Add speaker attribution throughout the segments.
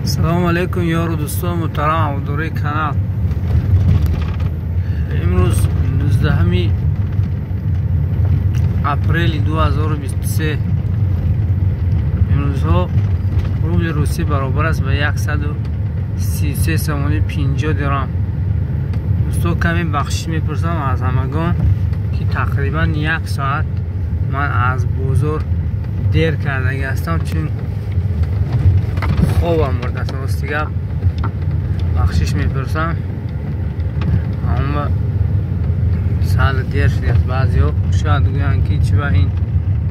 Speaker 1: Салом алейкум ёру дӯстон муҳтарам ҳаводорои канал. Имрӯз 19 апрели 2023. Имрӯзҳо рубли русӣ баробар аст ба 133 сомони 50 дирам. Дӯстон, каме бахшиш мепурсам аз ҳамагон, ки тақрибан як соат ман аз бозор дер кардагӣ ҳастам, чун хобам бурдааст. Рости гап, бахшиш мепурсам, аммо сал дер шудааст. Баъзеҳо шояд гӯянд, ки чӣ ба ин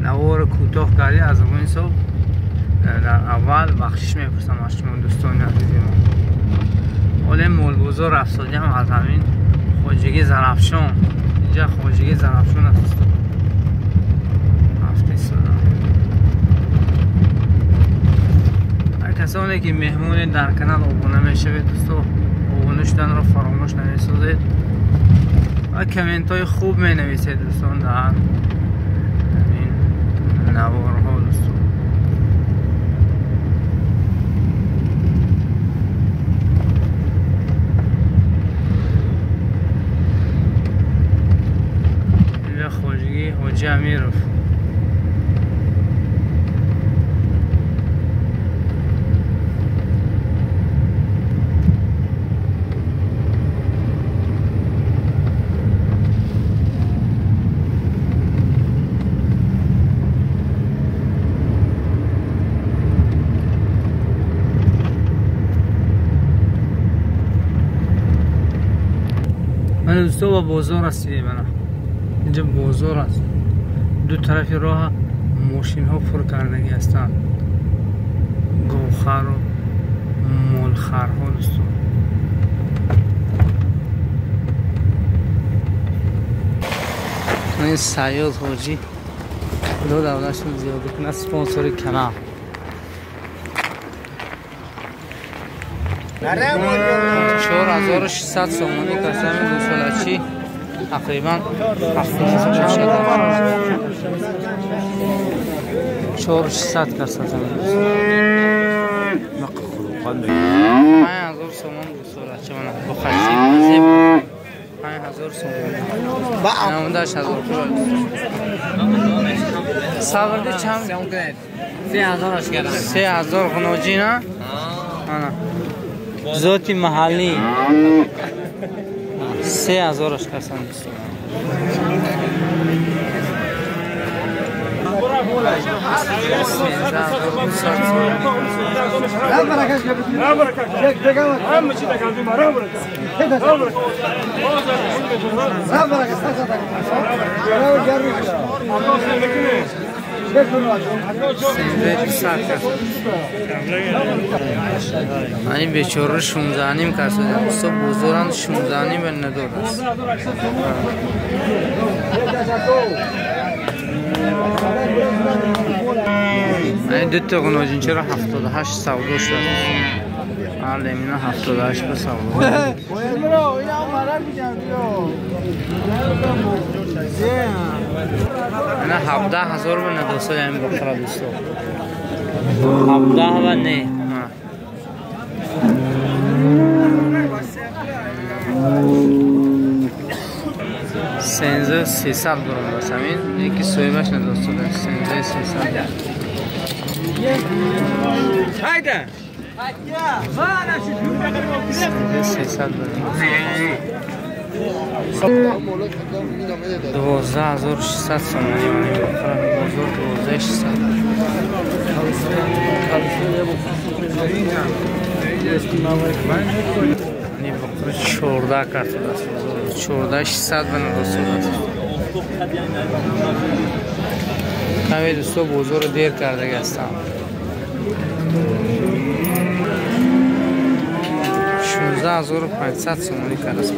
Speaker 1: наворо кӯтоҳ кардӣ. Аз он ҳисоб дар аввал бахшиш мепурсам аз шумо, дӯстони азизи мо. Ҳоле молбозор рафтодиам аз ҳамин хоҷагии Зарафшон. Инҷа хоҷагии Зарафшон аст. Рафта истодам. Касоне ки меҳмоне дар канал обуна мешавед, дӯсто, обуна шуданро фаромӯш намесозед ва комментҳои хуб менависед, дӯстон, дар ин наворҳо, дӯстон. Инҷа хоҷагии Ҳоҷи Амиров. Мана, дӯсто, ба бозор расидем. Мана, инҷа бозор аст. Ду тарафи роҳа мошинҳо пур кардагӣ ҳастанд, говхару молхарҳо, дӯсто. Ин Сайёд ҳоҷӣ, худо давлатшон зиёда кунад, спонсори канал. 4600 сомонӣ касами гӯсолачӣ, тақрибан 7 4600 каса. 5000 сомон гӯсолачӣ, мана, бухаси зеб, 5000 сомон, 98000. Сабрди чанд? 3000 ғуноҷӣ на, ана, зоти маҳаллӣ, 3000-аш касан, дӯстон. Ани бечора 16.5 касодам. Дӯсто, бозоранд 16.5 ба надор аст. Ани дута ғуноҷинчаро 78 савдо шудааст. Ҳар 78 ба савдо. Ана, 17 000 ба надосад ҳамин бақара, дӯсто. 17 ва не. 13 300 буром аст ҳамин, яки соҳибаш надостода. 13 300.
Speaker 2: Haydi.
Speaker 1: 13 300 буром. 12 600 сомонӣ мани бақара, бозор 12 600. Ани бақара 14 картодааст, 14 600 ба надостодааст. Каме, дӯсто, бозорро дер кардагӣ ҳастам. 16 500 сомонӣ кардааст.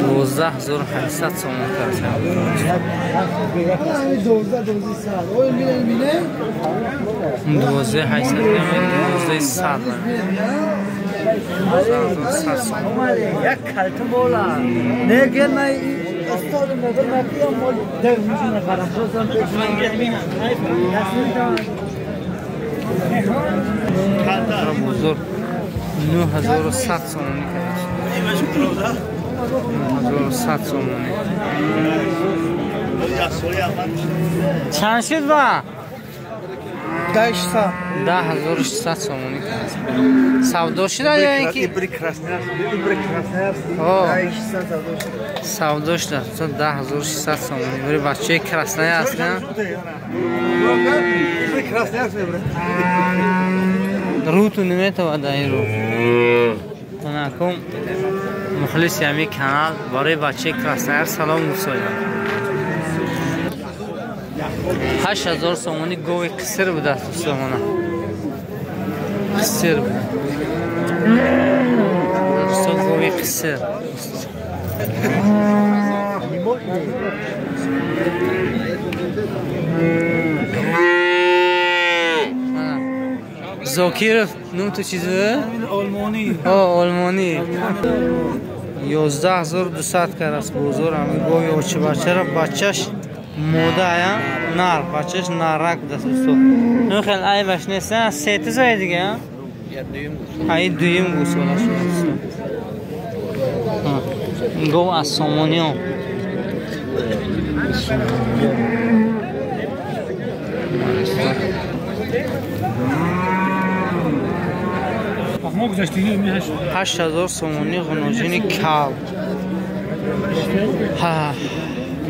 Speaker 1: 12 800 сомон кардааст. 12 800, 12 100.
Speaker 2: Як калта бола. Не гел.
Speaker 1: Бозор 9100 сомонӣ кард. 9100 сомонӣ. Чанд шуд ба? 10600 сомонӣ кард. Савдо шуда ё ин ки? Савдо шуда. 10600 сомонӣ. Барои бачаи красная аст, на? Руту наметавад ин ру. Анакум мухлиси ҳамин канал барои бачаи Краснояр салом гуфтоям. 8000 сомонӣ гови қисир будааст дӯстона. Қисир буда. Дӯстон гови қисир. Зокиров нум ту чиз буд?
Speaker 2: Олмонӣ.
Speaker 1: Олмонӣ. 11200 кар аст бозор. Ҳамин гови очи бачаро бачаш мода ая нар, бачаш нарак будааст устод. Ну хел айбаш нест, сети зои дига? Ай дуюм гӯсола шудааст. Гов аз Сомониён. 8000 сомонӣ ғуноҷини кал.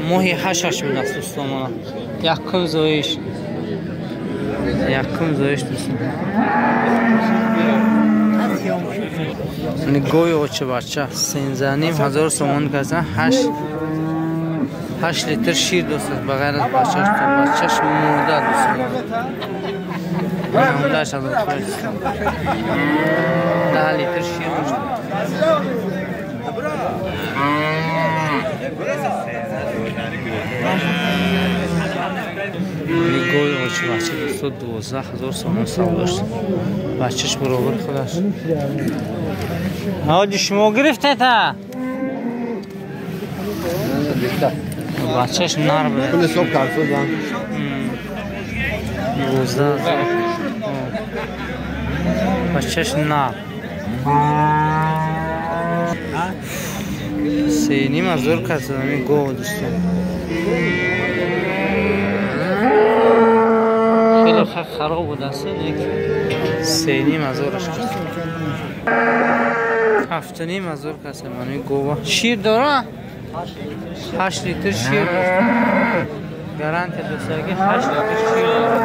Speaker 1: Моҳи 8 будааст дӯстонмона. Якум зоиш. Якум зоиш дӯстон. Гови очи бача 13500 сомонӣ карданд. 8 литр шир дӯст ба ғайр аз бачаш. Бачаш мурда дӯстон. 10 литр шир дошт. Гови очи бача 12000 сомон савдо шуд. Бачаш баробар худаш. Ҳоҷи шумо гирифтед ҳа? Бачаш нар буд. 12000. Бачаш нар. 3500 кас ҳамин гов дӯстон. Хеле хароб будааст, 3500 кас. 7500 кас ҳамин гова. Шир дора? 8 литр шир дошт. Гарантия дӯстаги 8 литр шир дорад.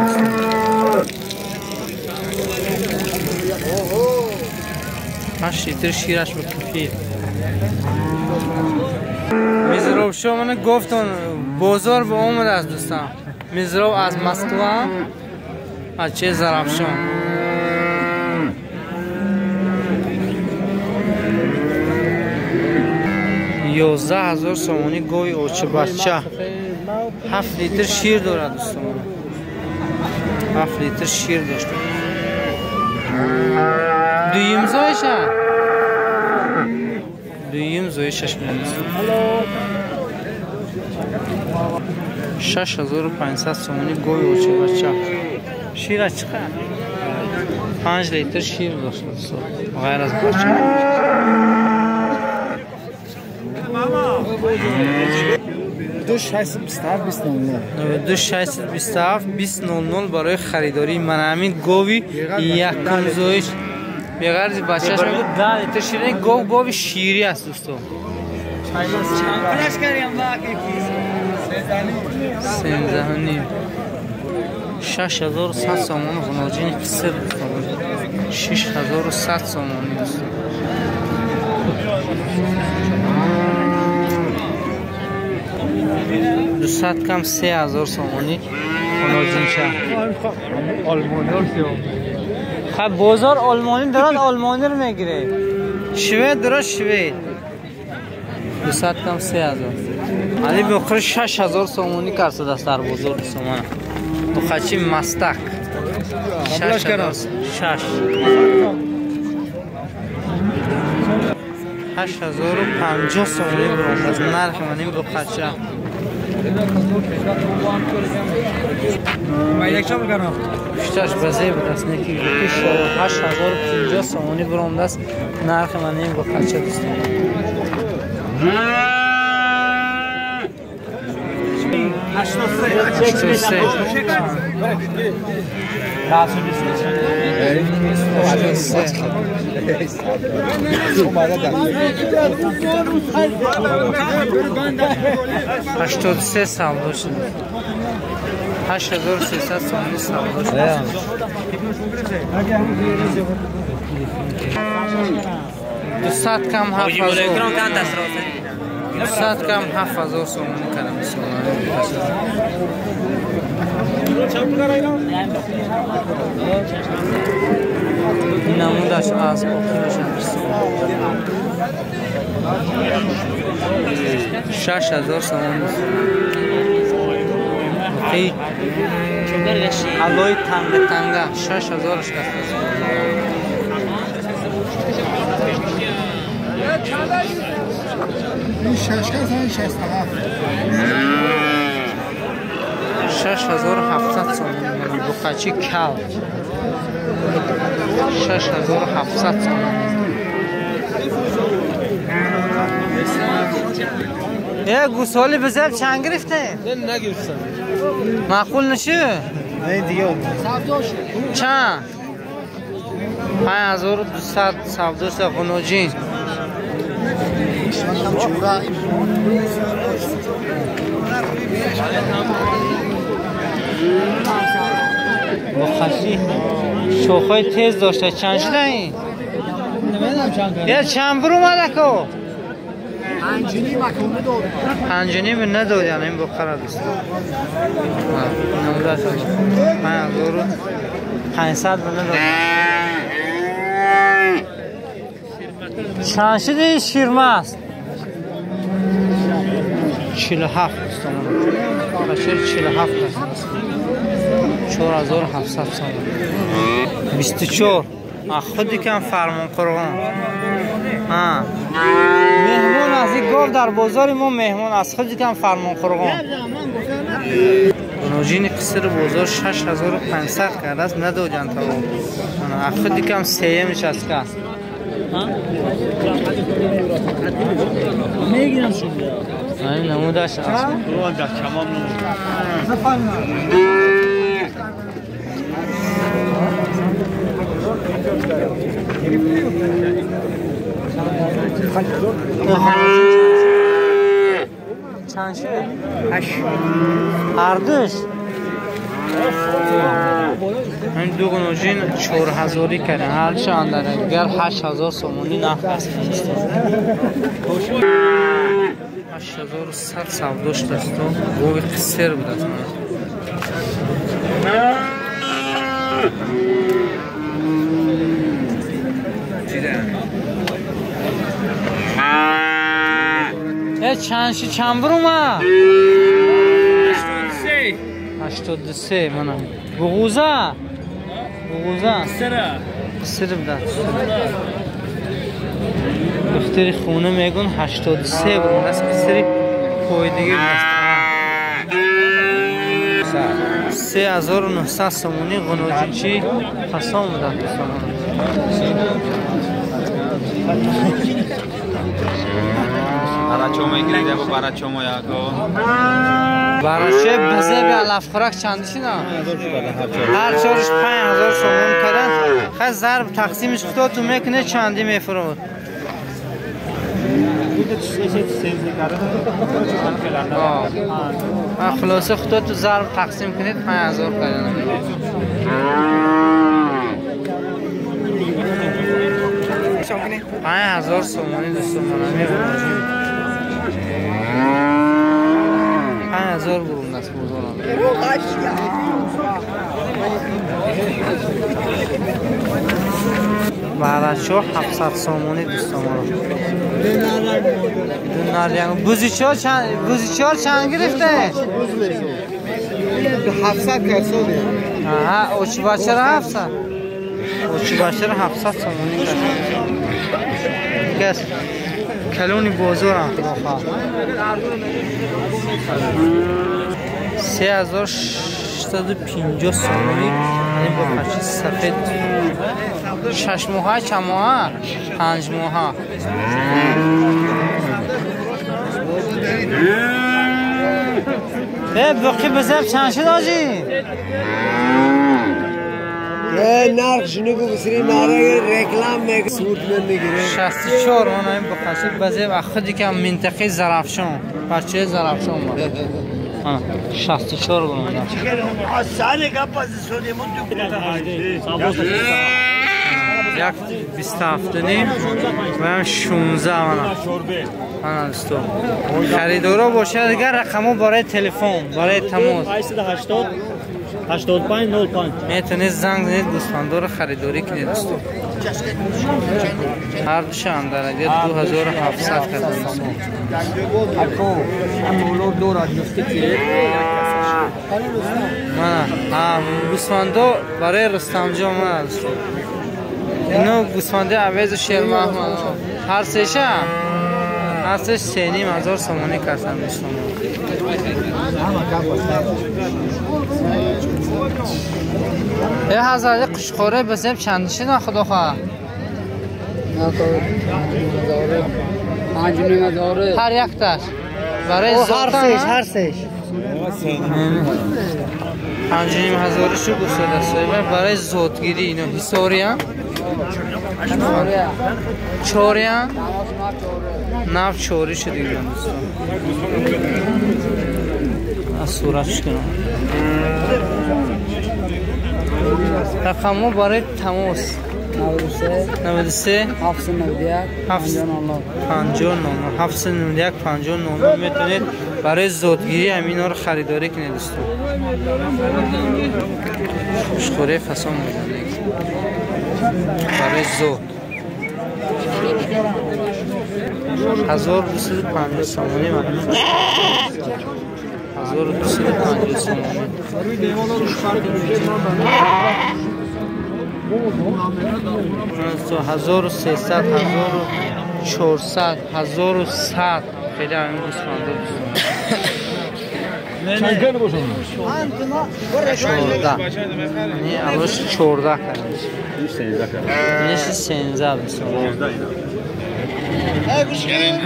Speaker 1: 8 литр шираш ба кифир. Мизроб шо мана гуфтон бозор ба омадааст дӯстон. Мизроб аз Москва, аз че Зарафшон. 11000 сомонӣ гови очи бача. 7 литр шир дорад дӯстон. 7 литр шир дошт. Дуюм зоиша? Дуюм зоишаш меост. 6500 сомонӣ гови очи бача. Шира чӣ қадр? 5 литр шир дошт дӯстон. Ғайр аз бача. 2627 2000 барои харидории ман ҳамин гови якум зоиш. Беғарзи бачааш мегӯяд 10 литр шир. Гов гови ширӣ аст дӯстон. 13.5. 6100 сомон ғуноҷини қисир дӯстон. 6100 сомонӣ дӯстон. 200 кам 3000 сомонӣ ғуноҷинча. خب بازار آلمانی دارن، آلمانی رو میگیره. شوید داره شوید. 200 کم 3000. علی بخور 6000 سومونی کرد است در بازار سومان. بخچی مستک. 6000 6. 8050 сомонӣ буранд аз нархи ман ин буқача. Пушташ ба зеб аст, неки 8050 сомонӣ бурондааст нархи ман ин буқача дӯстон. 83 83 савдо шуд. 8300 сомонӣ савдо шуд. 200 кам 7000. 200 кам 7000 сомонӣ кардам. Ин намудаш аз охираш 6000 сомонӣ. Алои танга танга 6000 шаст. 6700 сомонӣ. Буқачи кал 6700 сомонӣ. Э гусоли бизар чанд гирифте?
Speaker 2: Нагирифтам.
Speaker 1: Маъқул наши?
Speaker 2: Не дига.
Speaker 1: Чанд? 5200 савдо шуда ғуноҷин. Буқачи шохҳои тез дошта. Чанд шуда ин? Я чанд бур омадако? 5.5 надодян ин буқара дӯстон. 5500 надод. Чанд шуда ин ширмаст? 47 дӯстон. 47 аст. 4700 сомон. 24. Худи кам Фармонқурғон. Меҳмон аз ин гов дар бозори мо меҳмон аз худи кам Фармонқурғон. Ғуноҷини қисри бозор 6500 кардааст, надодян таво. Худи кам сеюмиш аст ка. Ин намудаш аст. Чанд шуд? Ҳардуш? Ин ду ғуноҷин 4000 карданд. Ҳарчанд дар дигар 8000 сомонӣ нарх аст. 8100 савдо шудааст. Гови қисер будааст. Чанд чанд бур омад? 83. Мана буғуза. Буғуза. Қисир будааст. Духтари хона мегӯн 83 бур омадааст. Қисири пойдигӣ будааст. 3900 сомонӣ ғуноҷинчи фасон будааст дӯстон. Бараче безеби алафхӯрак чанд шина? Ҳар чориш 5000 сомон кардан. Хай зарб тақсимиш худоту мекуне чандӣ мефурод. Хулоса худоту зарб тақсим кунед 5000 кардан. 5000 сомонӣ дӯстон мефурод. 5000 бурун аст бозорам. Барачо 700 сомонӣ дӯстон. Бузичор чанд, бузичор чанд гирифте?
Speaker 2: 700 касоне.
Speaker 1: Аҳа, очибачара 700. Очибачара 700 сомонӣ кас. Калони бозорам худохоҳ. 3650 сомонӣ ин бо пачи сафед. 6 моҳа, чанд моҳа? 5 моҳа. Боқӣ бизеб чанд шуд ҳоҷӣ?
Speaker 2: نرخ نگو بسری ناره رکلام میگه سود من میگیره
Speaker 1: 64 اون این بخشی بزه و خودی که منطقه زرافشان بچه زرافشان بود 64 بود. یک 27 نیم و هم 16 من دوستو خریدارا باشه دیگر رقمو برای تلفن برای تماس
Speaker 3: 880 85 05
Speaker 1: میتونید زنگ زنید گوسفندا رو خریداری کنید دوستو. هر دوشان در اگه 2700 کردن. من گوسفندا برای رستم جان من دوستو. اینو گوسفنده عوض شیرمحمد هر سه‌شه هر سه 3,500 سومانی کردن دوستان. هزار قشقوره بزنیم چند شد خدا خواه؟
Speaker 4: 5,500
Speaker 1: هر یک تاش برای
Speaker 4: هر سهش
Speaker 1: 5,500 شو گوساله صاحب برای زودگیری اینو حسوریان چوریان ناف چوری شد دیگه دوستان. از صورتش کنم رقمو برای تماس 93
Speaker 4: 791
Speaker 1: 59 791 59 میتونید برای زودگیری همینا رو خریداری کنید دوستان. خوشخوره فسان میزنه برای زود 1250 سومانی من 1250 سومانی. 1300 1400 1100 خیلی همین گوسفندا دوستان. 14 یعنی اولش 14 کردن 13 دوستان.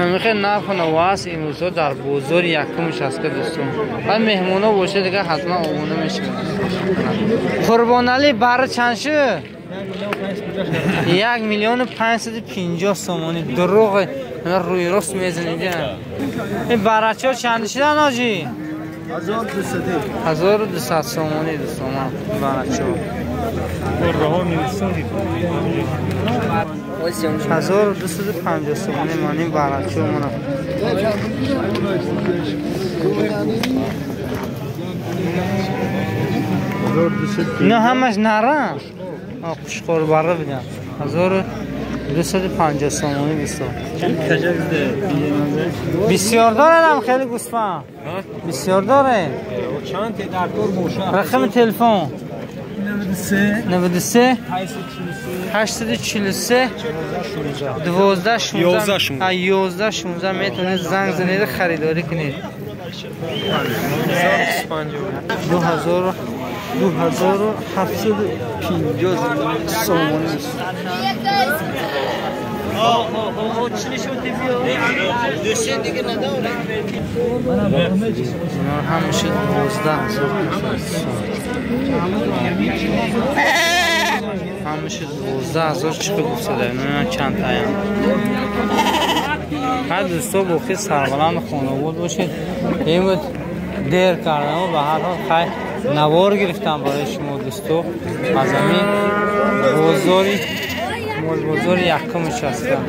Speaker 1: ҳамихел нарху навоаст имрӯзҳо дар бозори якумш аст ки дӯстон. Баъд меҳмоно бошад дигар ҳатман обуна мешавад. Қурбоналӣ бара чанд шуд? 1,550,000 сомонӣ. Дурӯғ рӯи рост мезанед. Ин барачаҳо чанд шудан ҳоҷӣ? 1200 сомонӣ дӯстон барачаҳо. 1250 сомонӣ ман ин барачаҳо мона. اینا همش نره قشقور بره بدن 1250 سومانی دوستان. بسیار داره خیلی گوسفند بسیار داره. رقم تلفن 93 843 12 16 11 16 میتونید زنگ زنید خریداری کنید. 2750 سومانی. همیشه 12000 همیشه 12000 چقدر گفته نه چند تایم. هر دوستا بخیر سربلند خانواد باشید. این بود دیر کردم و به هر حال خیر نوار گرفتم برای شما دوستا از همین بازاری مال بازار یکم هستم.